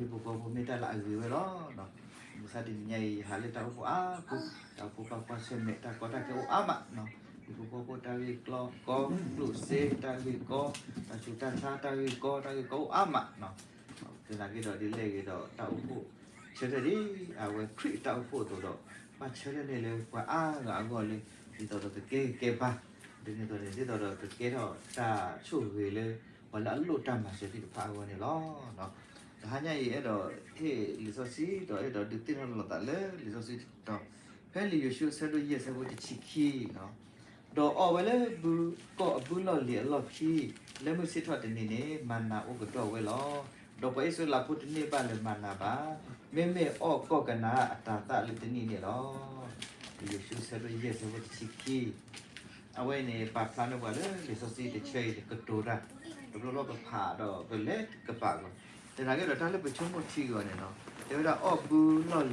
ဟံၣ်ဖိဃီဖိမ့ၢ်တၢ်လၢအဂ့ၤဝဲလီၤ. မုၢ်ဆါတနံၤညါအံၤ ယဟးလၢတၢ်အိၣ်ဖှိၣ်အါပူၤ, တၢ်အိၣ်ဖှိၣ်ဘၣ်ကွၢ်ဆၢၣ်မဲာ်တၢ်ကီတၢ်ခဲအိၣ်အါမး, ဟံၣ်ဖိဃီဖိတၢ်ဂ့ၢ်ကီ, ကျိၣ်စ့တၢ်ဂ့ၢ်ကီ, တၢ်ဆူးတၢ်ဆါတၢ်ဂ့ၢ်ကီ, တၢ်ဂ့ၢ်ကီအိၣ်အါမး, သနာ်က့ဒီးဒ်လဲၣ်ဂ့ၤဒီးတၢ်အိၣ်ဖှိၣ်ဆၢထၢၣ်ဒ် အဝဲခရံာ်အတၢ်အိၣ်ဖှိၣ်အသိးဒီး ဘၣ်ဆၢထၢၣ်န့ၢ်လၢပှၤအါဂၤအဂီၢ်လၢ ဒ်သိးဒီးကကဲကဲဘၣ်, ဒ်န့ၣ်အသိးန့ၣ် ဒ်သိးဒီးကကဲထီၣ်တၢ်ဆိၣ်ဂ့ၤလၢ ပှၤလၢအလိၣ်တၢ်မၤစၢၤသ့ၣ်တဖၣ်အဂီၢ်န့ၣ်လီၤ. တဟါညါအံၤ အဲၣ်ဒိးဟ့ၣ်လံာ်စီဆှံ ဒီးအဲၣ်ဒိးဒုးသ့ၣ်နီၣ်လိာ်သးလၢလံာ်စီဆှံတတီၤ, ဖဲလံာ်ယိၤၡူအဆၢဒိၣ်ယဲၢ်အဆၢဖိတဆံခံ ဒီးအီၣ်ဝဲလၢဘုကီၢ်အဘုလီၢ်လံၤအလီၢ်ခံ, လၢမုၢ်ဆ့ၣ်ထီၣ်တနံၤန့ၣ် မၤနၤအိၣ်ကတီၢ်ဝဲလီၤ. ဒီးပှၤအံၣ်စရ့လးဖိတန့ၢ်ဘၣ်လၢၤမၤနၤဘၣ်, မ့မ့ၢ်အီၣ်ကီၢ်ကနၤအတၤသၣ်လၢတနံၣ်န့ၣ်လီၤ. လံာ်ယိၤၡူအဆၢဒိၣ်ယဲၢ်အဆၢဖိတဆံခံ အဝဲအံၤန့ၣ် ပာ်ဖျါန့ၢ်ပှၤလၢလံာ်စီဆှံတဆၢအံၤန့ၣ် ကတိၤတၢ်, တဘျီဘျီပဖးဒီးပလဲၤကပာ်လီၤ. သနာ်က့ဒီးတၢ်လၢပဆိကမိၣ်ထံအီၤန့ၣ်လီၤ, တဲဝဲဒၣ်အီၣ်ဘုလီၢ်လံၤ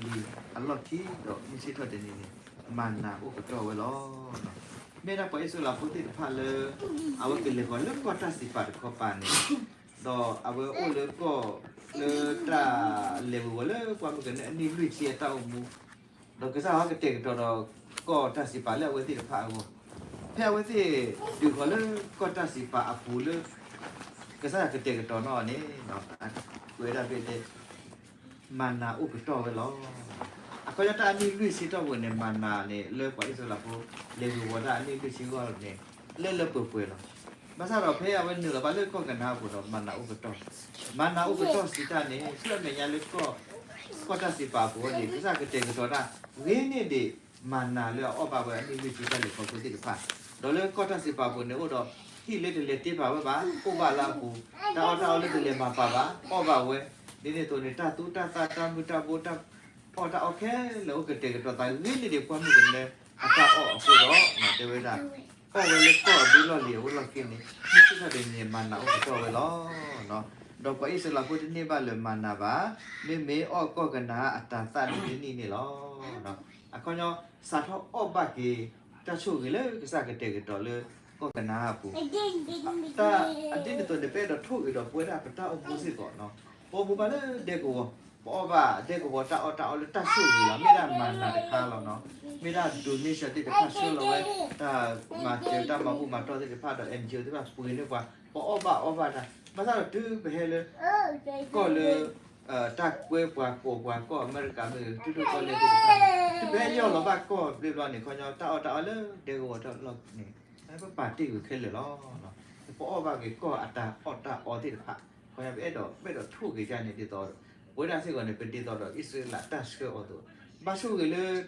အလီၢ်ခံ ဒီးမုၢ်ဆ့ၣ်ထီၣ်တနံၤန့ၣ် မၤနၤအိၣ်ကတီၢ်ဝဲလီၤ. မ့ၢ်ဒၣ်ပှၤအံၣ်စရ့လးဖိသ့ၣ်တဖၣ်လၢ အဝဲကလဲၤဃီၤလၢကီၢ်တၢ်စံးပာ်တခီပၤန့ၣ်, ဒီးအဝဲအိၣ်လၢကီၢ်လၢတၢ်လဲၤဝ့ၤဝီၤလၢပှၢ်မုၢ်ကနၢအနံၣ်လွံၢ်ဆံအတၢ်အိၣ်မူ ဒီးကစၢ်ယွၤကတဲာ်ကတီၤဒီးကီၢ်တၢ်စံးပာ်လၢအဝဲသ့ၣ်တဖၣ်အဂီၢ်, ဖဲအဝဲသ့ၣ်ဒုးဃီၤလၢကီၢ်တၢ်စံးပာ်အပူၤလၢ ကစၢ်ယွၤကတဲာ်ကတီၤန့ၣ်န့ၣ်, ကွဲးဒၣ်ဖဲတဲ မၤနၤအိၣ်ကတီၢ်ဝဲလီၤ. အခီပညီတၢ်အနံၣ်လွံၢ်ဆံတီၢ်ပူၤန့ၣ် မၤနၤန့ၣ် လၢပှၤအံၣ်စရ့လးဖိ လဲၤဝ့ၤဝီၤတၢ်အနံၣ်လွံၢ်ဆံအဂီၢ်န့ၣ် လၢလၢပှဲၤပှဲၤလီၤ. ဘၣ်ဆၣ်ဒီးဖဲအဝဲနုာ်လီၤဘၣ်လၢကီၢ်ကနၤအပူၤဒီး မၤနၤအိၣ်ကတီၢ်, မၤနၤအိၣ်ကတီၢ်စံးတၢ်န့ၣ် ဆူအမဲာ်ညါလၢ ကီၢ်တၢ်စံးပာ်အပူၤန့ၣ် ကစၢ်ကတဲာ်ကတီၤတၢ် ဂ့ၤန့ၢ်ဒံး မၤနၤလၢအအီၣ်ဘၣ်ဝဲအနံၣ်လွံၢ်ဆံတၢ်လဲၤခီဖျိသ့ၣ်တဖၣ်, ဒီးလၢကီၢ်တၢ်စံးပာ်အပူၤန့ၣ် အိၣ်ဒီးဟံၣ်လၢတလဲၤတ့ပာ်ဝဲဘၣ် အိၣ်ဘၣ်လၢအပူၤ, တၢ်အီၣ်တၢ်အီလၢတလဲၤမၤပာ်ဘၣ် အီၣ်ဘၣ်ဝဲ, ဒ်န့ၣ်အသိးန့ၣ် တၢ်သူတၢ်သၣ် တၢ်မုၢ်တၢ်ဘိ တၢ်အီၣ်တၢ်အီခဲလၢာ်အိၣ်ကတဲာ်ကတီၤသး ဂ့ၤန့ၢ်ဒံးပှၢ်မုၢ်ကနၢအတၢ်အီၣ်အဃိဒီး တဲဝဲဒၣ် အီၣ်ဝဲလၢကီၢ်အဘုလီၢ်လံၤအအိၣ်လီၢ်ခံန့ၣ် မုၢ်ဆ့ၣ်ထီၣ်တနံၤန့ၣ် မၤနၤအိၣ်ကတီၢ်ဝဲလီၤ. ဒီးပှၤအံၣ်စရ့လးဖိတန့ၢ်ဘၣ်လၢၤမၤနၤဘၣ်, မ့မ့ၢ်အီၣ်ကီၢ်ကနၤအတၤသၣ်လၢတနံၣ်န့ၣ်လီၤ. အခီပညီ စးထီၣ်အီၣ်ဘၣ်က့ၤ တၢ်ဆိၣ်ဂ့ၤလၢကစၢ်ကတဲာ်ကတီၤလၢကီၢ်ကနၤအပူၤ, တၢ်အဒ်န့ၣ်အသိးန့ၣ် ပအဲၣ်ဒိးထိၣ်ဂ့ၤဒီးပဝဲဒၣ်ပတၢ်အိၣ်မူစ့ၢ်ကီး, ပအိၣ်မူဘၣ်လၢဒဲကဝီၤ, ပအီၣ်ဘၣ်ဒဲကဝီၤတၢ်အီၣ်တၢ်အီလၢတၢ်ဆိၣ်ဂ့ၤလီၤ. မ့ၢ်ဒၣ်မၤနၤတခါလီၤ, မ့ၢ်ဒၣ် donation သ့ၣ်တဖၣ်ဆှၢလီၤဝဲ တၢ်မၤစၢၤတၢ်မၤဘူၣ်မၤတီၢ်သ့ၣ်တဖၣ်ဒီး NGO သ့ၣ်တဖၣ်ပှ့ၤန့ၢ်ပှၤ, ပအီၣ်ဘၣ်အီဘၣ်တၢ်, ဘၣ်ဆၣ်ဒီးတုၤပဟဲလၢ ကီၢ်လၢ တၢ်ကွဲပှၤကိးပှၤကီၢ်အမဲရကၤမ့ၢ်ဂ့ၤ ထူထူကီၢ်လဲၢ်သ့ၣ်တဖၣ်န့ၣ် တုၤပဟဲယီၢ်လီၤဘၣ်ကီၢ်ဘျ့ဘျီန့ၣ် ခီပညီတၢ်အီၣ်တၢ်အီလၢဒဲကဝီၤတၢ်လီၢ်န့ၣ် ပပာ်တ့ၢ်ကွံာ်ခဲလၢာ်လီၤ. ပအီၣ်ဘၣ်က့ၤကီၢ်အတၢ်အီၣ်တၢ်အီသ့ၣ်တဖၣ်, ခီပညီပအဲၣ်ဒိး ပအဲၣ်ဒိးထိၣ်က့ၤကန့ၣ် ဒ်သိး ပဝဲဒၣ်စ့ၢ်ကီးန့ၣ် ပဒ်သိးဒီးအံၣ်စရ့လးတၢ်ဆှၢအီၤအသိး, ဘၣ်ဆိၣ်ဂ့ၤလၢ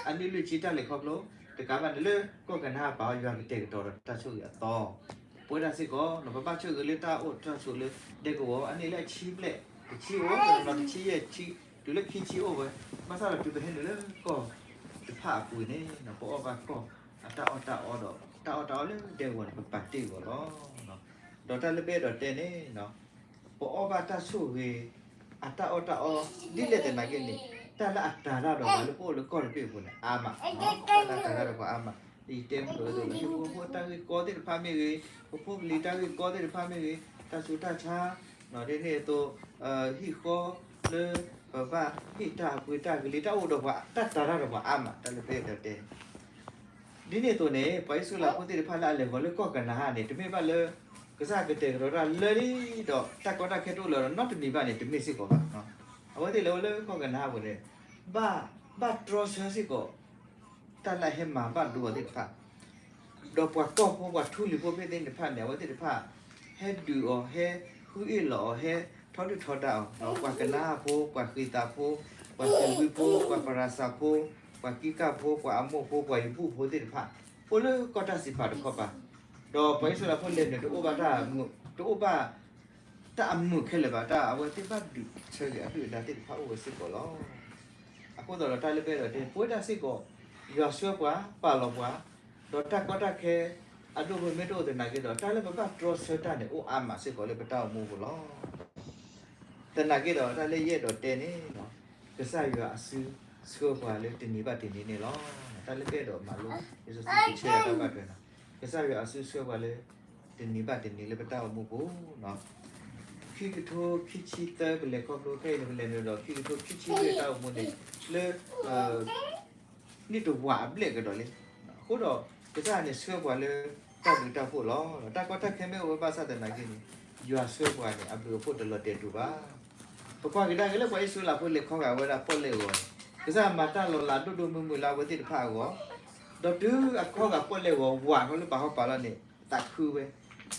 အနံၣ်လွံၢ်ဆံတၢ်လဲၤခီဖျိ တကးဘၣ်န့ၣ်လၢကီၢ်ကနၤအပူၤ ယွၤကတဲာ်ကတီၤဒီးတၢ်ဆိၣ်ဂ့ၤအသီ ပဝဲဒၣ်စ့ၢ်ကီး ပဘၣ်ဆိၣ်ဂ့ၤလၢတၢ်အိၣ်တၢ်ဆိးလၢဒဲကဝီၤ အနံၣ်လၢအဆံဘျဲၣ်, တဆံအိၣ်, တဆံယဲၢ်ဆံ, တုၤလၢခံဆံအိၣ်ဝဲ, ဘၣ်ဆၣ်ဒီးတုၤပဟဲနုာ်လၢကီၢ်တဖၣ်အပူၤန့ၣ် ပအီၣ်ဘၣ်ကီၢ်အတၢ်အီၣ်တၢ်အီဒီး တၢ်အီၣ်တၢ်အီလၢဒဲကဝီၤန့ၣ် ပပာ်တ့ၢ်အီၤလီၤ. ဒီးတၢ်လၢပအဲၣ်ဒိးတဲန့ၣ် ပအီၣ်ဘၣ်တၢ်ဆိၣ်ဂ့ၤ အတၢ်အီၣ်တၢ်အီ ဒ်လဲၣ်သနာ်က့န့ၣ် တၢ်လၢအတၤတၢ်ဒီးပှၤလၢပအိၣ်လၢကီၢ်တဘ့ၣ်အပူၤန့ၣ် အါမး, တၢ်လၢအတၤတၢ်ဒီးပှၤအါမး, ယတဲမုၢ်ကီးဝဲဒၣ်လၢ ဟံၣ်ဖိဃီဖိတၢ်ဂ့ၢ်ကီသ့ၣ်တဖၣ်မ့ၢ်ဂ့ၤ, ပဖိပလံၤတၢ်ဂ့ၢ်ကီသ့ၣ်တဖၣ်မ့ၢ်ဂ့ၤ, တၢ်ဆူးတၢ်ဆါ, ဒ်န့ၣ်အသိး ဟံၣ်ဃီလၢ ပဘၣ်ဟ့ၣ်တၢ်အပှ့ၤတၢ်ကလံၤ တၢ်အိၣ်ဒီးပှၤ တၢ်တၤတၢ်ဒီးပှၤအါမး, တၢ်လၢပအဲၣ်ဒိးတဲန့ၣ် ဒ်န့ၣ်အသိးန့ၣ် ပှၤအံၣ်စရ့လးဖိသ့ၣ်တဖၣ်လၢအလဲၤဃီၤလၢကီၢ်ကနၤဧၣ်န့ၣ် တမ့ၢ်ဘၣ်လၢ ကစၢ်ကတဲာ်ကတီၤတၢ်လၢလံဒီး တၢ်ကီတၢ်ခဲတအိၣ်လၢၤဒီးနီတမံၤဘၣ်န့ၣ် တမ့ၢ်စ့ၢ်ကီးဘၣ်. အဝဲသ့ၣ်လဲၤဝဲလၢကီၢ်ကနၤဧၣ်အပူၤန့ၣ် ဘၣ် ဘၣ်တြီဆၢစ့ၢ်ကီး တၢ်လၢအဟဲမၤဘၣ်ဒိအီၤသ့ၣ်တဖၣ် ဒီးပှၤကီၢ်ဖိ ပှၤထူလံၤဖိဖဲသ့ၣ်တဖၣ်န့ၣ် အဝဲသ့ၣ်တဖၣ် ဟဲဒုးအီၤ ဟဲဃုအ့ၣ်လီၤအီၤ ဟဲထီဒုၣ်ထီဒါအီၤ, ပှၤကနၤဧၣ်ဖိ, ပှၤဃံးသးဖိ, ပှၤသုးဝံဖိ, ပှၤပရၤစၤဖိ, ပှၤကံကၢ်ဖိ, ပှၤအမိၣ်ဖိ, ပှၤယဘူၣ်ဖိသ့ၣ်တဖၣ် အိၣ်လၢကီၢ်တၢ်စံးပာ်တခီပၤ, ဒီးပှၤအံၣ်စရ့လးဖိလဲၤနုာ် တအိၣ်ဘၣ်တၢ်အမုာ်, တအိၣ်ဘၣ် တၢ်အမုာ်ခဲလၢာ်ဘၣ်, တၢ်အဝဲသ့ၣ်ဘၣ်ဒုးဆၢက့ၤအဒုၣ်အဒါသ့ၣ်တဖၣ်အိၣ်ဝဲစ့ၢ်ကီးလီၤ. အဃိသတးဒီးတၢ်လၢပအဲၣ်ဒိးတဲ ပဝဲဒၣ်စ့ၢ်ကီး ယွၤဆှၢပှၤ ပာ်လီၤပှၤ, ဒီးတၢ်ကီတၢ်ခဲ အဒိၣ်မ့ၢ်တအိၣ်သနာ်က့ဒီး တၢ်လၢပဘၣ်တြီဆၢတၢ်န့ၣ် အိၣ်အါမးစ့ၢ်ကီးလၢပတၢ်အိၣ်မူပူၤလီၤ. သနာ်က့ဒီး တၢ်လၢယအဲၣ်ဒိးတဲန့ၣ် ကစၢ်ယွၤအစုဆှၢပှၤလၢတနံၤဘၣ်တနံၤန့ၣ်လီၤ. တၢ်လၢပအဲၣ်ဒိးမၤလိ လံာ်စီဆှံတဆၢတၢ်ဘၣ်ထွဲန့ၣ် ကစၢ်ယွၤအစုဆှၢပှၤလၢ တနံၤဘၣ်တနံၤလၢပတၢ်အိၣ်မူပူၤလီၤ. ခံကထိခံဆံသၢ ပလဲၤခီဖျိဖဲအံၤန့ၣ် ပလဲၤနုာ်ဒီး ခံကထိခံဆံလွံၢ် တၢ်အိၣ်မူန့ၣ် လၢ နံၣ်တဝာ်အဘျဲၣ်ကဒီးလံ. အဃိဒီး ကစၢ်ယွၤန့ၣ်ဆှၢပှၤလၢ တၢ်ဘျုးတၢ်ဖှိၣ်လီၤ. တၢ်ကီတၢ်ခဲမ့ၢ်အိၣ်ဝဲဘၣ်ဆၣ်သနာ်က့န့ၣ် ယွၤဆှၢပှၤန့ၣ် အဘျုးအဖှိၣ်တလီၤတဲာ်တူာ်ဘၣ်. ပကွၢ်ကဒါက့ၤလၢပှၤအံၣ်စရ့လးဖိလဲၤခီဂာ်ဝဲဒၣ်ပီၣ်လဲၣ်ဂီၤန့ၣ် ကစၢ်မၤတၢ်လီၤလးဒိၣ်ဒိၣ်မုၢ်မုၢ်လၢအဝဲသ့ၣ်တဖၣ်အဂီၢ်, ဒီးတုၤအခီဂာ်ပီၣ်လဲၣ်ဂီၤဝးထီၣ်လၢပာ်ဟီၣ်ပာ်လီၢ်န့ၣ် သးခုဝဲ,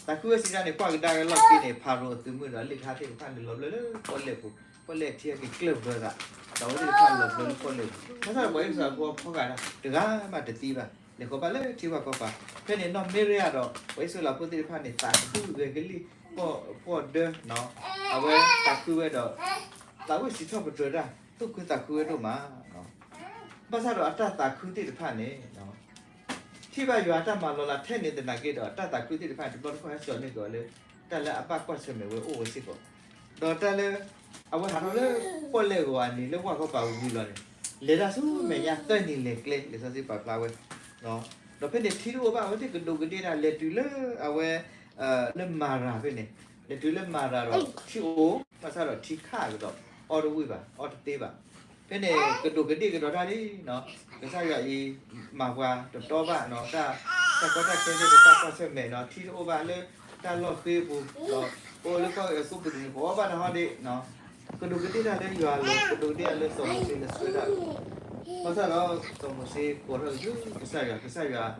သးခုဝဲစံးဒၣ်န့ၣ် ကွၢ်ကဒါက့ၤလီၢ်ခံန့ၣ် ဖၤရိၤအသုးမုၢ်ဒီးအလ့ၣ်ကဟါသ့ၣ်တဖၣ်န့ၣ် လီၤဘျၢလၢပီၣ်လဲၣ်ပူၤ, ပီၣ်လဲၣ်ထံက့ၤကျၢၢ်ဘၢသး, ဒီးအဝဲသ့ၣ်တဖၣ်လီၤဘျၢလၢပီၣ်လဲၣ်ပူၤ, ဘၣ်ဆၣ်ဒီးပှၤအံၣ်စရ့လးဖိဖီဂာ်တဂၤမးတသံဘၣ်, လဲၤဃီၤဘၣ်လၢထံဝၢ်ကီၢ်ပၤ, ဖဲန့ၣ်နီၢ်မ့ရယၤဒီး ပှၤအံၣ်စရ့လးဖိသ့ၣ်တဖၣ်န့ၣ် သးခုဂဲၤကလံၣ် ပီၣ်ဒၢ အဝဲသးခုဝဲဒီး သးဝံၣ်စံးထီၣ်ပတြၢၤတၢ် သူၣ်ခုသးခုဝဲဒိၣ်မး. ဘၣ်ဆၣ်ဒီးအတၢ်သးခုသ့ၣ်တဖၣ်န့ၣ် ထံၣ်ဘၣ်ယွၤအတၢ်မၤလီၤလးထဲန့ၣ်သနာ်က့ဒီး အတၢ်သးခုသ့ၣ်တဖၣ်န့ၣ် တဘျီတခီၣ်ဟဲစိာ်န့ၢ်က့ၤအီၤလၢ တၢ်လၢအဘၣ်ကွၢ်ဆၢၣ်မဲာ်ဝဲအိၣ်ဝဲစ့ၢ်ကီး, ဒီးတၢ်လၢ အဝဲဟးထီၣ်လၢပီၣ်လဲၣ်ဂီၤအနံၤလၢဝၢ်ကီၢ်ပၤဝံၤလီၤန့ၣ် လဲၤတၢ်ဆူမဲာ်ညါသၢနံၤလဲၤကျဲ လံာ်စီဆှံပာ်ဖျါဝဲ, ဒီးဖဲန့ၣ်ထံတအိၣ်ဘၣ် အဝဲသ့ၣ်ကဒူးကဒ့ၣ်တၢ် လဲၤတုၤလၢအဝဲ လၢမၤရၤဖဲန့ၣ်, လဲၤတုၤလၢမၤရၤဒီးထံအိၣ် ဘၣ်ဆၣ်ဒီးထံခးကဒီး အီတဝံၣ်ဘၣ် အီတသ့ဘၣ်. ဖဲန့ၣ်ကဒူးကဒ့ၣ်ကဒီးတၢ်လံ, ကစၢ်ယွၤအံၤ မၤပှၤတတီဘၣ်နီၤ, တၢ်ကီတၢ်ခဲသ့ၣ်တဖၣ်ကွၢ်ဆၢၣ်မဲာ်နီၤ, ထံတအိၣ်ဘၣ်လၢတၢ်လီၢ်ဃ့ပူၤ, ဒီးအိၣ်လၢကီၢ်အဲၤကူပတူးန့ၣ် ပအီၣ်ဘၣ်တၢ်ဟီဒ့နီၤ, ကဒူးကဒ့ၣ်တၢ်လၢယွၤအလိၤ, ကဒူးကဒ့ၣ်တၢ်လၢစီၤမိၤၡ့လၢဆှၢတၢ်အလိၤ, ဘၣ်ဆၣ်ဒီးစီၤမိၤၡ့ကိးထီၣ်က့ၤဆူကစၢ်ယွၤ, ကစၢ်ယွၤ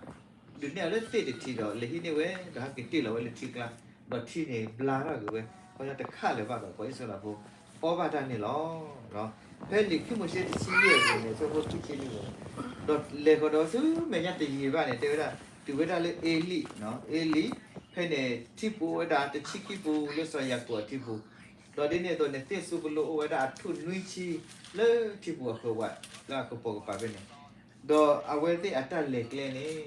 ဒုးနဲၣ်အီၤလၢသ့ၣ်တထံဒီး လဲၤဟံးန့ၢ်ဝဲ ဒီးဟဲက့ၤတ့ၢ်လီၤဝဲလၢထံကျါ, ဒီးထံန့ၣ်ဘျါထီၣ်က့ၤဝဲ, ခီဖျိတခးလၢၤဘၣ်ဒီး ပှၤအံၣ်စရ့လးဖိ အီၣ်ဘၣ်တၢ်န့ၣ်လီၤ. ဖဲလံာ်ခံမိၤၡ့တဆံလွံၢ်အပူၤန့ၣ် အဆၢဖိခံဆံလွံၢ်န့ၣ်, ဒီးလဲၤဃီၤဒီးဆူမဲာ်ညါတယံာ်ဘၣ်န့ၣ် တဲဝဲဒၣ် တုၤဝဲဒၣ်လၢအ့လံ, အ့လံ, ဖဲန့ၣ်ထံပူၤအိၣ်ဝဲဒၣ်တဆံခံပူၤလၢစီၤယၤကိာ်အထံပူၤ, ဒီးဒ်န့ၣ်အသိးန့ၣ် သ့ၣ်စူၤပလိအိၣ်ဝဲဒၣ်အထူၣ်နွံဆံ လၢထံပူၤအဃၢၤဝဲ လၢအကပိာ်ကပၤဖဲန့ၣ်, ဒီးအဝဲသ့ၣ်အတၢ်လဲၤကျဲန့ၣ်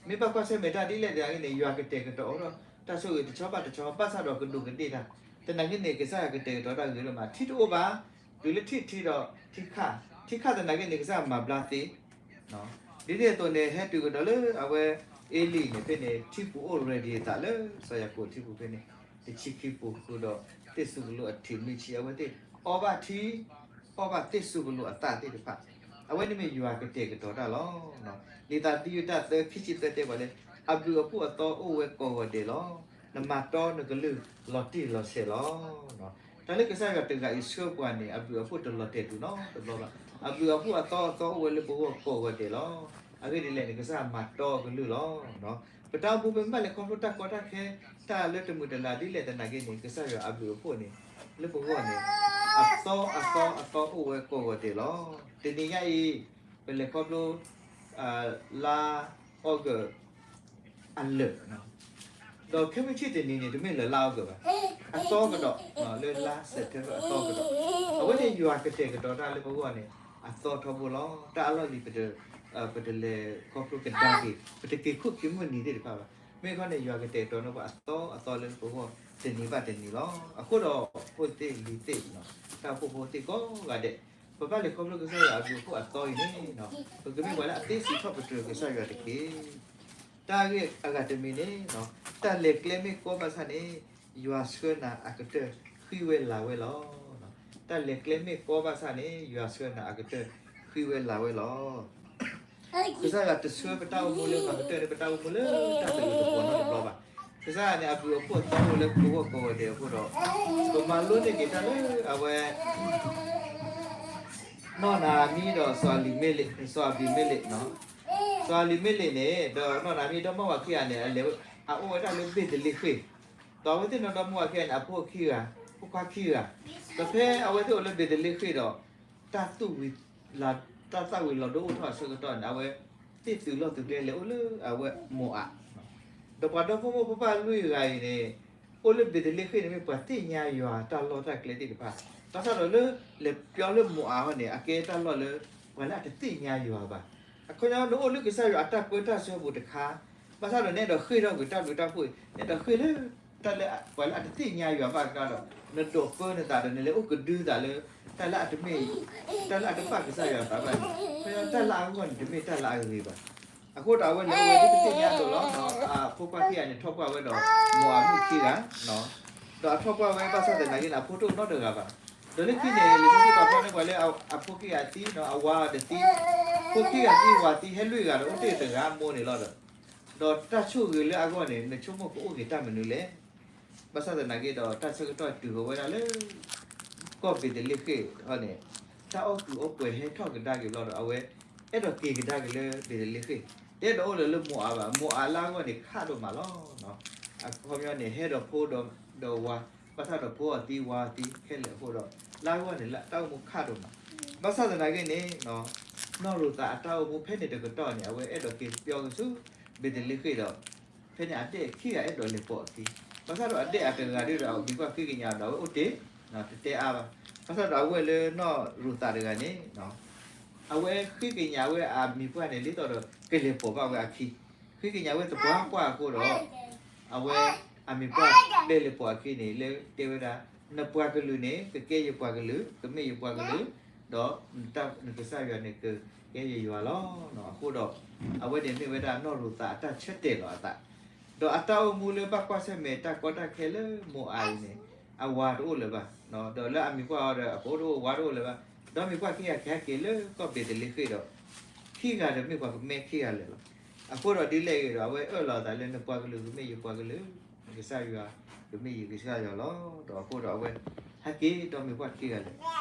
မ့ၢ်ဘၣ်ကွၢ်ဆၢၣ်မဲာ်တၢ်ဒ်လဲၣ်သနာ်က့န့ၣ် ယွၤကတဲာ်ကတီၤအိၣ်ထီၣ်တၢ်ဆိၣ်ဂ့ၤတဆီဘၣ်တဆီ ဘၣ်ဆၣ်ဒီးကဒူးကဒ့ၣ်တၢ်, သနာ်က့န့ၣ် ကစၢ်ယွၤကတဲာ်ကတီၤတၢ်ဂ့ၤဒိၣ်မး, ထံတအိၣ်ဘၣ်, တုၤလၢထံၣ်ထံဒီးထံခး, ထံခးသနာ်က့န့ၣ် ကစၢ်ယွၤမၤဘျါသ့ ဒ်န့ၣ်အသိးန့ၣ် ဟဲတုၤကဒီးလၢအဝဲအ့လံန့ၣ် ဖဲန့ၣ် ထံပူၤအိၣ် ready အသးလၢစီၤယၤကိာ်ထံပူၤဖဲန့ၣ် တဆံခံပူၤဃုာ်ဒီး သ့ၣ်စူၤပလိအထံၣ်နွံဆံ အဝဲသ့ၣ်အီၣ်ဘၣ်ထံ အီၣ်ဘၣ်သ့ၣ်စူၤပလိအသၣ်သ့ၣ်တဖၣ်, အဝဲန့ၣ်မ့ၢ်ယွၤကတဲာ်ကတီၤတၢ်လီၤ. လံာ်သးသယုၢ်တၢ်သၢ ခံဆံသၢ တဲပှၤလၢ အဘျုးအဖှိၣ်အသီအိၣ်ဝဲကိးဂီၤဒဲးလီၤ. နမၤတီနကလုၢ်လီၤတံၢ်လီၤဆဲးလီၤ. တၢ်လၢကစၢ်ယွၤတဂၤအံၤဆှၢပှၤန့ၣ် အဘျုးအဖှိၣ်တလီၤတဲာ်တူာ်နီတဘျီဘၣ်. အဘျုးအဖှိၣ်အသီအသီအိၣ်ဝဲလၢပဂီၢ်ကိးဂီၤဒဲးလီၤ. အဂ့ၢ်ဒ်လဲၣ်န့ၣ် ကစၢ်ယွၤမၤတီအကလုၢ်လီၤ. ပတၢ်အိၣ်မူပမ့ၢ်ဘၣ်လဲၤခီဖျိတၢ်ကီတၢ်ခဲ တၢ်လၢတမုာ်တလၤဒ်လဲၣ်သနာ်က့န့ၣ် ကစၢ်ယွၤအဘျုးအဖှိၣ်န့ၣ် လၢပဂီၢ်န့ၣ် အသီအသီအသီအိၣ်ဝဲကိးဂီၤဒဲးလီၤ. တနံၤညါအံၤ ပလဲၤခီဖျိ လါအီကူး အလၢာ်, ဒီးခဲမုၢ်ဆ့ၣ်တနံၤန့ၣ် တမ့ၢ်လၢလါအီကူးဘၣ်, အသီကဒီး လၢလါ September အသီကဒီး, အဝဲန့ၣ်ယွၤကတဲာ်ကတီၤတၢ်လၢပဂီၢ်န့ၣ် အသီထီဘိလီၤ. တၢ်အလီၢ်လံၤ ပတလဲၤခီဖျိကဒါက့ၤ ပတက့ၤခိၣ်က့ၤမုၢ်နံၤသ့ၣ်တဖၣ်ဘၣ်. မ့ၢ်ခီန့ၣ် ယွၤကတဲာ်ကတီၤန့ၢ်ပှၤအသီအသီလၢပဂီၢ်တနံၤဘၣ်တနံၤလီၤ. အဃိဒီးဖိသ့ၣ်လံၤသ့ၣ် တၢ်အိၣ်ဖှိၣ်ဖိသ့ၣ်ကိးဂၤဒဲး ပဘၣ်လဲၤခီဖျိကစၢ်ယွၤအဘျုးအဖှိၣ်အသီအံၤန့ၣ် ပကမ့ၢ်ပှၤလၢအသ့စံးထီၣ်ပတြၢၤကစၢ်ယွၤတက့ၢ်. တၢ်ဂ့ၢ်အဂၤတမံၤန့ၣ် တၢ်လဲၤကျဲမ့ၢ်ကီဘၣ်ဆၣ်န့ၣ် ယွၤဆှၢနၤအကတၢၢ်ဃံဝဲလၤဝဲလီၤ. တၢ်လဲၤကျဲမ့ၢ်ကီဘၣ်ဆၣ်န့ၣ် ယွၤဆှၢနၤအကတၢၢ်ဃံဝဲလၤဝဲလီၤ. ကစၢ်ယွၤတဆှၢပတၢ်အိၣ်မူလၢပှၤကတၢၢ်န့ၣ် ပတၢ်အိၣ်မူလၢတၢ်တလၤတပှီၤနီတဘျီဘၣ်. ကစၢ်ယွၤန့ၣ် အဘျုးအဖှိၣ်အသီအိၣ်လၢပဂီၢ်ကိးဂီၤဒဲးအဃိဒီး ပမၤလိန့ၢ်က့ၤတၢ်လၢအဝဲ နီၢ်နၤအၤမံဒီးစီၤအၤဘံၤမ့လ့း, စီၤအၤဘံၤမ့လ့း, စီၤအၤဘံၤမ့လ့းန့ၣ် ဒီးနီၢ်နၤအၤမံဒီးမိၢ်ဝၤခံဂၤန့ၣ် အလဲၤ အအိၣ်ဝဲဒၣ်လၢဘ့းသလ့ဃ့ၣ်, ဒီးအဝဲသ့ၣ်နီၢ်ဒီမိၢ်ဝၤခံဂၤန့ၣ် အဖိခံဂၤ, ဖိခွါခံဂၤ, ဒီးဖဲအဝဲသ့ၣ်အိၣ်လၢဘ့းသလ့ဃ့ၣ်ဒီး တၢ်သူၣ်ဝံၤ တၢ်သၣ်ဝံၤလီၤဒိအိၣ်ထီၣ်အဆၢကတီၢ်န့ၣ် အဝဲသ့ၣ်သုးလီၢ်သုးကျဲလဲၤအိၣ်လၢအဝဲမိၤအၤ ဒီးပှၤဒီဖိမိၢ်ဖိပၢ်လွံၢ်ဂၤအံၤန့ၣ် အိၣ်လၢဘ့းသလ့ဃ့ၣ်န့ၣ်မ့ၢ်ပှၤသ့ၣ်ညါယွၤတၢ်လီၢ်တၢ်ကျဲသ့ၣ်တဖၣ်, ဘၣ်ဆၣ်ဒီးလၢ လဲၤပျီလၢမိၤအၤဟီန့ၣ် အကဲတၢ်လီၢ်လၢ ပှၤလၢအတသ့ၣ်ညါယွၤဘၣ်. အခီပညီနအိၣ်လၢကစၢ်ယွၤအတၢ်ပၢတၢ်ဆှၢပူၤတခါ, ဘၣ်ဆၣ်ဒီးနအဲၣ်ဒိးဃ့ၢ်ထီၣ်ကွံာ်တၢ်ဘျုးတၢ်ဖှိၣ်, နအဲၣ်ဒိးဃ့ၢ်လၢ တၢ်လၢပှၤလၢအတသ့ၣ်ညါယွၤဘၣ်အကျါဒီး နဒိးပၢနသးဒီးနလဲၤအိၣ်ကဒုသးလၢ တၢ်လၢအတမ့ၢ် တၢ်လၢအတဘၣ်ကစၢ်ယွၤသးဘၣ်န့ၣ်, အခီပညီတၢ်လၢအဂီၢ်န့ၣ် တမ့ၢ်တၢ်လၢအဂ့ၤဘၣ်. အဃိဒီးအဝဲလဲၤအိၣ်ဝဲဒၣ်တသ့ၣ်ညါအသိးလီၤ. အဖိခွါခံဂၤန့ၣ် ထီၣ်ပှၢ်ဝဲဒီး မိၤအၤမုၣ်ခံဂၤ, ဒီးအထီၣ်ပှၢ်ဝဲဘၣ်ဆၣ်သနာ်က့န့ၣ် အဖိတအိၣ်နီတဂၤဘၣ်. ဒီးလၢခံန့ၣ် လံာ်စီဆှံပာ်ဖျါန့ၢ်ပှၤလၢအဖိခံဂၤသံ, အဝၤတသံ, ဖိခံဂၤသံ, ဝၤသံ, ဟဲလွံၢ်ဂၤဒီး အိၣ်တ့ၢ်တဂၤမိၢ်န့ၣ်လီၤဒီး, ဒီးတၢ်ဆိၣ်ဂ့ၤလၢအဂီၢ်န့ၣ် နဆိကမိၣ်ကအိၣ်က့ၤတၢ်မနုၤလဲၣ်. ဘၣ်ဆၣ်သနာ်က့ဒီး တၢ်ဆၢကတီၢ်တုၤဃီၤဝဲဒၣ်လၢ ကီၢ်ဘ့းသလ့ဃ့ၣ်အံၤန့ၣ်, တၢ်အီၣ်ကုးအီပှဲၤဟဲထီၣ်ကဒါက့ၤဘျီဒီး အဝဲအဲၣ်ဒိးက့ၤကဒါက့ၤလၢဘ့းသလ့ဃ့ၣ်, တအဲၣ်ဒိးအိၣ်လၢၤလၢမိၤအၤဘၣ်. မိၤအၤလၢအဂီၢ်န့ၣ် ခးဒိၣ်မးလီၤ. အခီပညီန့ၣ် ဟဲဒီးဖိဒီး, ဒီးဝၤ, ဘၣ်ဆၣ်ဒီးဖိအီၤသံဝၤအီၤသံခဲလၢာ်အဃိဒီး လၢအဂီၢ်န့ၣ် လၢအတၢ်အိၣ်မူခးဒိၣ်မး. ဘၣ်ဆၣ်သနာ်က့န့ၣ် နီၢ်ရူၤသးအတၢ်အိၣ်မူဖဲန့ၣ်တကတီၢ်န့ၣ် အဝဲအဲၣ်ဒိးက့ၤပၠီက့ၤဆူ ဘ့းသလ့ဃ့ၣ်ဒီး ဖဲန့ၣ်အဒဲၣ်ခံဂၤအဲၣ်ဒိးလဲၤပိာ်အခံ, ဘၣ်ဆၣ်ဒီးအဒဲၣ်အတဂၤဒီး အမံၤပှၢ်ဃ့ကညးဒီး အဝဲအိၣ်တ့ၢ်, တတဲအါဘၣ်. ဘၣ်ဆၣ်ဒီးအဝဲၢ်လၢနီၢ်ရူၤသးတဂၤန့ၣ် အဝဲဃ့ကညးဝဲအမံၤပှၢ်န့ၣ် ဒ်သိးဒီးကလဲၤပိာ်ဘၣ်ဝဲအခံ, ဃ့ကညးဝဲသပှၢ်ပှၢ်အဃိဒီး အဝဲအမံၤပှၢ်ဘဲလဲၤပိာ်အခံန့ၣ် လၢတဲဝဲဒၣ် နပှၤကလုာ်န့ၣ် ကကဲယပှၤကလုာ်, ကမ့ၢ်ယပှၤကလုာ်, ဒီးနကစၢ်ယွၤန့ၣ် ကကဲယယွၤလီၤ. အဃိဒီး အဝဲန့ၣ်မ့ၢ်ဝဲဒၣ်နီၢ်ရူၤသးအတၢ်ဆၢတဲာ်လီၤအသး, ဒီးအတၢ်အိၣ်မူလၢဘၣ်ကွၢ်ဆၢၣ်မဲာ်တၢ်ကီတၢ်ခဲလၢမိၤအၤအံၤန့ၣ် အဝၤတအိၣ်လၢၤဘၣ်, ဒီးလၢအမံၤပှၢ်အီၤဒီး အဖိတအိၣ်ဝၤတအိၣ်လၢၤဘၣ်, ဒီးမံၤပှၢ်ခံဂၤကဟဲက့ၤလၢကီၢ်ဘ့းသလ့ဃ့ၣ်ဒီး ခံဂၤဒီးမ့ၢ်ပှၤကမဲခံဂၤလၢာ်လီၤ. အဃိဒီးဒ်လဲၣ်ဂ့ၤဒီး အဝဲအၢၣ်လီၤအသးလၢ နပှၤကလုာ်ကမ့ၢ်ယပှၤကလုာ်, နကစၢ်ယွၤကမ့ၢ်ယကစၢ်ယွၤလီၤ. ဒီးအဃိဒီးအဝဲ ဟဲက့ၤဒီးမံၤပှၢ်ခံဂၤလၢာ်,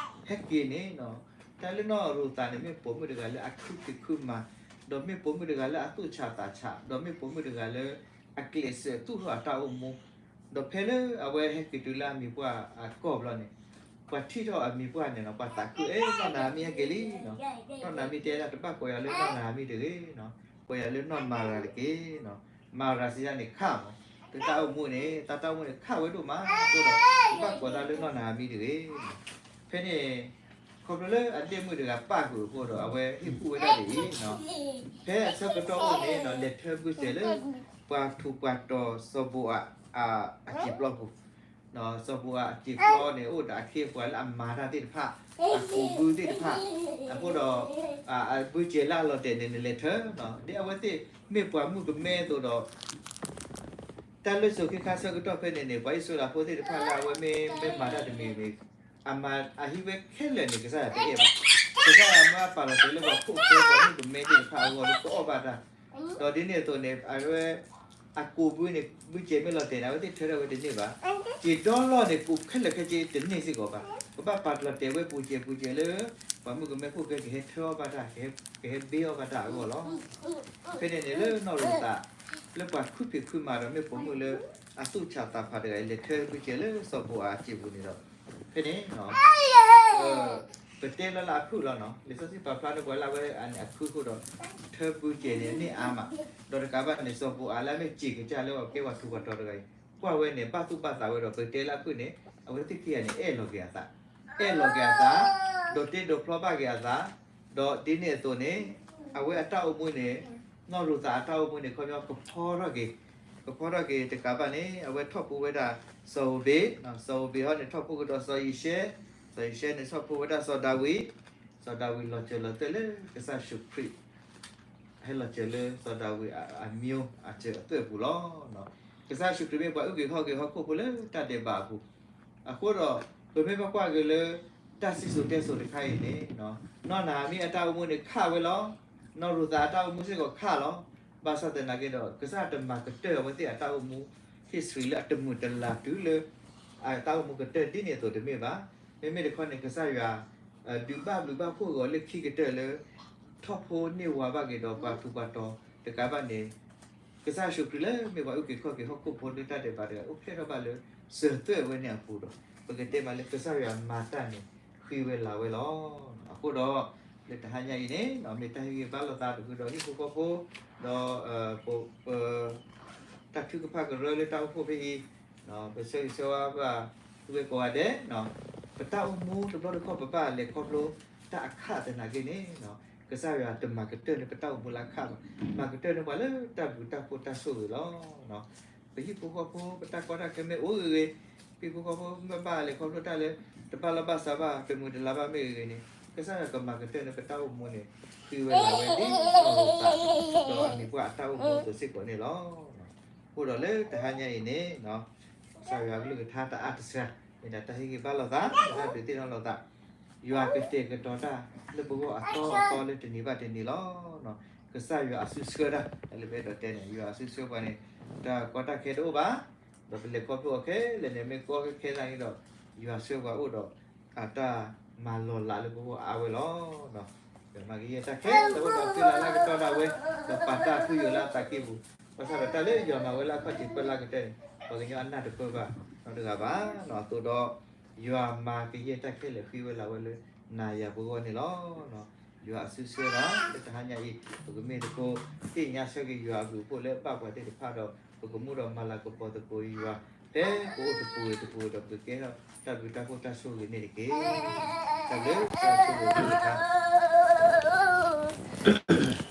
ဟဲက့ၤန့ၣ် တၢ်လၢနီၢ်ရူၤသးန့ၣ် မ့ၢ်ပိာ်မုၣ်တဂၤလၢအခုဖံးခုမၤ, ဒီးမ့ၢ်ပိာ်မုၣ်တဂၤလၢအသူၣ်ဆးသးဆး, ဒီးမ့ၢ်ပိာ်မုၣ်တဂၤလၢ အကျဲးစၢးသူၣ်ထီၣ်အတၢ်အိၣ်မူ, ဒီးဖဲလၢအဝဲဟဲက့ၤတုၤလၢအမံၤပှၢ်အကီၢ်ဘျီန့ၣ် ပှၤထံၣ်ထီၣ်အမံၤပှၢ်န့ၣ်လီၤ ပှၤသးခု အဲ နီၢ်နၤမံၤဟဲက့ၤလံ, နီၢ်နၤမံၤတဲဒၣ် တဘၣ်ကိးယၤလၢနီၢ်နၤမံၤတဂ့ၤ, ကိးယၤလၢနီၢ်မၤရၤတက့ၢ်. မၤရၤစံးဒၣ်န့ၣ်ခးမး, တၢ်အိၣ်မူန့ၣ် တၢ်တၢ်အိၣ်မူန့ၣ် ခးဝဲဒိၣ်မးအဃိဒီး တဘၣ်ကိးတၢ်လၢနီၢ်နၤမံၤတဂ့ၤ. ဖဲန့ၣ် ခီဖျိလၢအဒဲၣ်မုၣ်တဂၤပၣ်ဃုာ်အဃိဒီး အဝဲဟ့ၣ်ကူၣ်ဝဲဒၣ်ဒ်အံၤ, ဖဲအဆၢကတီၢ်အိၣ်န့ၣ် လဲၤထၢဘုစဲးလၢ ပှၤထူးပှၤတီၤစီၤဘိၤအၤအစံာ်ပျီပူၤ, စီၤဘိၤအၤအစံာ်ပျီန့ၣ် အိၣ်ဒီးအခ့အပှၤလၢအမၤတၢ်သ့ၣ်တဖၣ်, အကူးဘုသ့ၣ်တဖၣ်, အဃိဒီး ဘုစဲးလၢအလီၤတဲာ်န့ၣ် နလဲၤထၢ, ဒ်အဝဲသ့ၣ်မ့ၢ်ပှၤမုၣ်ကမဲအသိးဒီး တၢ်လၢစိၤခ့ခါဆၢကတီၢ်ဖဲန့ၣ်န့ၣ် ပှၤအံၣ်စရ့လးဖိသ့ၣ်တဖၣ်လၢအဝဲမ့ၢ်မၤတၢ်တမံၤမံၤ, အမၤအဟံးဝဲခဲလၢာ်န့ၣ် ကစၢ်ယွၤတအဲၣ်ဘၣ်. ကစၢ်ယွၤမၢအပာ်လီၤတဲာ်လၢပှၤခိၣ်ဃဲပှၤမုၣ်ကမဲသ့ၣ်တဖၣ်အဂီၢ်လၢကအီၣ်ဘၣ်တၢ်, ဒီးဒ်န့ၣ်အသိးန့ၣ် အဝဲ အကူးဘုန့ၣ် ဘုစဲးမ့ၢ်လီၤတဲာ်န့ၣ် အဝဲသ့ၣ်ထၢထီၣ်ဝဲတန့ၢ်ဘၣ်. စံာ်ဒီလီၢ်န့ၣ် ကူးခဲလၢာ်ခဲဆ့တန့ၢ်စ့ၢ်ကီးဘၣ်. ကဘၣ်ပာ်လီၤတဲာ်ဝဲပူၤစဲးပူၤစဲးလၢ ပှၤမုၣ်ကမဲခိၣ်ဃဲကဟဲထၢအီၣ်ဘၣ်တၢ်, ကဟဲဘ့အီၣ်ဘၣ်တၢ်အဂီၢ်လီၤ. ဖဲန့ၣ်န့ၣ်လၢနီၢ်ရူၤသး လၢပှၤခုဖံးခုမၤဒီးမ့ၢ်ပိာ်မုၣ်လၢ အသူၣ်ဆးသးဆးတဂၤအံၤ လဲၤထၢဘုစဲးလၢစီၤဘိၤအၤအစံာ်ပူၤန့ၣ်ဒီး ဖဲန့ၣ် ပတဲလၢလၢအဖုၣ်လီၤနီၤ, လံာ်စီဆှံပာ်ဖျါန့ၢ်ပှၤလၢအဝဲအန့ၣ်အခုအဃိဒီး ထၢဘုစဲးန့ၣ် အန့ၢ်အါမး, ဒီးတကးဘၣ်န့ၣ် စီၤဘိၤအၤလၢအမ့ၢ်စံာ်ကစၢ်လၢအကဲပှၤထူးပှၤတီၤတဂၤအံၤ ကွၢ်ဝဲန့ၣ် ဘၣ်သူၣ်ဘၣ်သးဝဲဒီး ပတဲလၢအဖုၣ်န့ၣ် အဝဲသ့ၣ်ခံဂၤန့ၣ် အဲၣ်လီၤက့ၤအသး, အဲၣ်လီၤက့ၤအသး, ဒီးတ့ဒိးဖျီဘၣ်က့ၤအသး, ဒီးဒ်န့ၣ်အသိးန့ၣ် အဝဲအတၢ်အိၣ်မူန့ၣ် နီၢ်ရူၤသးအတၢ်အိၣ်မူန့ၣ် ခီပညီကဖီထီၣ်က့ၤ, ကဖီထီၣ်က့ၤတကးဘၣ်န့ၣ် အဝဲထီၣ်ဖိဝဲဒၣ်စီၤဧိၤဘ့း, စီၤဧိၤဘ့းဟီန့ၣ် ထီၣ်ဖိကဒီးစီၤယံၤၡဲ, စီၤယံၤၡဲန့ၣ် ထီၣ်ဖိဝဲဒၣ်စီၤဒၤဝံး, စီၤဒၤဝံးလီၤစၢၤလီၤသွဲၣ်လၢကစၢ်ယ့ၣ်ၡူးခရံာ် ဟဲလီၤစၢၤလၢစီၤဒၤဝံးအမံၤအစၢၤအသွဲၣ်အပူၤလီၤ. ကစၢ်ယ့ၣ်ၡူးခရံာ်မ့ၢ်ပှၤအုၣ်က့ၤခီၣ်က့ၤဟီၣ်ခိၣ်ဖိလၢတၢ်ဒဲးဘးအပူၤ, အဃိဒီး ပမ့ၢ်ဘၣ်ကွၢ်က့ၤလၢ တၢ်စံၣ်စိၤတဲစိၤတခါအံၤန့ၣ် နီၢ်နၤမံၤအတၢ်အိၣ်မူန့ၣ်ခးဝဲလီၤ. နီၢ်ရူၤသးအတၢ်အိၣ်မူစ့ၢ်ကီးခးလီၤ. ဘၣ်ဆၣ်သနာ်က့ဒီး ကစၢ်တမၤကတၢၢ်အဝဲသ့ၣ်အတၢ်အိၣ်မူ history လၢအတမုာ်တလၤတုၤလၢ အတၢ်အိၣ်မူကတၢၢ်ဒ်န့ၣ်အသိးတမ့ၢ်ဘၣ်. မ့မ့ၢ်တခီန့ၣ် ကစၢ်ယွၤ ဒုးဘၣ်ဘျုးဘၣ်ဖှိၣ်ဂီၤလၢခံကတၢၢ်လၢ ထီၣ်ဖိန့ၢ်ဝၤဘၣ်က့ၤဒီးပှၤထူးပှၤတီၤတကးဘၣ်န့ၣ် ကစၢ်ယ့ၣ်ၡူးခရံာ်လၢမ့ၢ်ပှၤအုၣ်က့ၤခီၣ်က့ၤဟီၣ်ခိၣ်ဖိလၢတၢ်ဒဲးဘးတဂၤ အိၣ်ဖျဲၣ်ထီၣ်ဘၣ်လၢစၢၤသွဲၣ်ဝဲန့ၣ်အပူၤဒီး ပကတဲမးလၢကစၢ်ယွၤမၤတၢ်န့ၣ် ဃ့ဝဲလၤဝဲလီၤ. အဃိဒီး လၢတဟါညါအံၤန့ၣ် မ့ၢ်တၢ်ဟ့ၣ်ဂံၢ်ဘါလိာ်သးတဖုဒီးဟံၣ်ဖိဃီဖိ ဒီး ပ တၢ်ထုကဖၣ်ကရၢလၢတၢ်အိၣ်ဖှိၣ်ဖဲအံၤ ပဆၢဂ့ၤဆၢဝါဘၣ် သုဝဲကိးဂၤဒဲး ပတၢ်အိၣ်မူတဘျီတခီၣ်ပဘၣ်လဲၤခီဖျိတၢ်အခးသနာ်က့န့ၣ် ကစၢ်ယွၤတမၤကတၢၢ်လၢပတၢ်အိၣ်မူလၢအခးဘၣ်, မၤကတၢၢ်န့ၢ်ပှၤလၢတၢ်ဘျုးတၢ်ဖှိၣ်တၢ်ဆိၣ်ဂ့ၤလီၤ. ပဟံၣ်ဖိဃီဖိ ပတၢ်ကီတၢ်ခဲမ့ၢ်အိၣ်ဂ့ၤဂ့ၤ, ပဟံၣ်ဖိဃီဖိမ့ၢ်ဘၣ်လဲၤခီဖျိတၢ်လၢ တဘၣ်လီၢ်ဘၣ်စးဘၣ် တမုာ်တလၤဘၣ်မ့ၢ်ဂ့ၤဂ့ၤန့ၣ် ကစၢ်ယွၤကမၤကတၢၢ်န့ၢ်ပတၢ်အိၣ်မူန့ၣ် ဃ့ဝဲလၤဝဲဒ်နီၢ်ရူၤသး ဒီးအမံၤပှၢ်အတၢ်အိၣ်မူအသိးစ့ၢ်ကီးန့ၣ်လီၤ. အဃိဒီးလၢတဟါညါအံၤန့ၣ် ကစၢ်ယွၤအကလုၢ်ကထါတအါတစှၤ, မ့ၢ်ဒၣ်တၢ်ဟ့ၣ်ဂံၢ်ဘါလိာ်သး, တၢ်ဒုးသ့ၣ်နီၣ်လိာ်သး, ယွၤကတဲာ်ကတီၤတၢ်လၢပဂီၢ်အသီအသီလၢတနံၤဘၣ်တနံၤလီၤ. ကစၢ်ယွၤအစုဆှၢတၢ်, တၢ်လၢပအဲၣ်ဒိးတဲန့ၣ် ယွၤအစုဆှၢပှၤန့ၣ်, တၢ်ကီတၢ်ခဲတအိၣ်ဘၣ်, ဒီးပလဲၤခီဖျိအီၤခဲလၢာ်န့ၣ် မ့ၢ်ကီခဲခဲသးန့ၣ်ဒီး, ယွၤဆှၢပှၤအိၣ်ဒီး အတၢ်မၤလီၤလးလၢပဂီၢ်အါဝဲလီၤ. ယွၤမၤကယဲၢ်တၢ်ခဲလၢာ် အိၣ်ဒီးသုလၢ်လၢကတီၢ်ဒၣ်ဝဲ, ဒီးပာ်တၢ်ဖုယိာ်လၢအသးကံၢ်ပူၤ, ဘၣ်ဆၣ်ဒီးတၢ်လၢယွၤမၤဝဲလၢအခီၣ်ထံးပၢလၢကတၢၢ်န့ၣ် ပှၤကညီအနၢ်တပၢၢ်ဘၣ်နီတဂၤဘၣ်. အသိးဒီး ယွၤမၤကယဲၢ်တၢ်ခဲလၢာ်ဃ့ဝဲလၢ်ဝဲလၢနၤယၤပဂီၢ်န့ၣ်လီၤ. ယွၤအစုဆှၢဒီး လၢတဟါညါအံၤ ပကမ့ၢ်သကိးသ့ၣ်ညါဆၢက့ၤယွၤအဘျုးအဖှိၣ်လၢဘၣ်ပှၤသ့ၣ်တဖၣ်ဒီး ပကမူဒီးမၤလၤကပီၤသကိးယွၤ ဖဲပအိၣ်တပူၤဂ့ၤတပူၤဂ့ၤဒီး ပကကဲထီၣ်တၢ်ဘျုးတၢ်ဖှိၣ်တၢ်ဆိၣ်ဂ့ၤန့ၣ်တက့ၢ်. တၢ်ဘျုးတၢ်ဆိၣ်ဂ့ၤတက့ၢ်.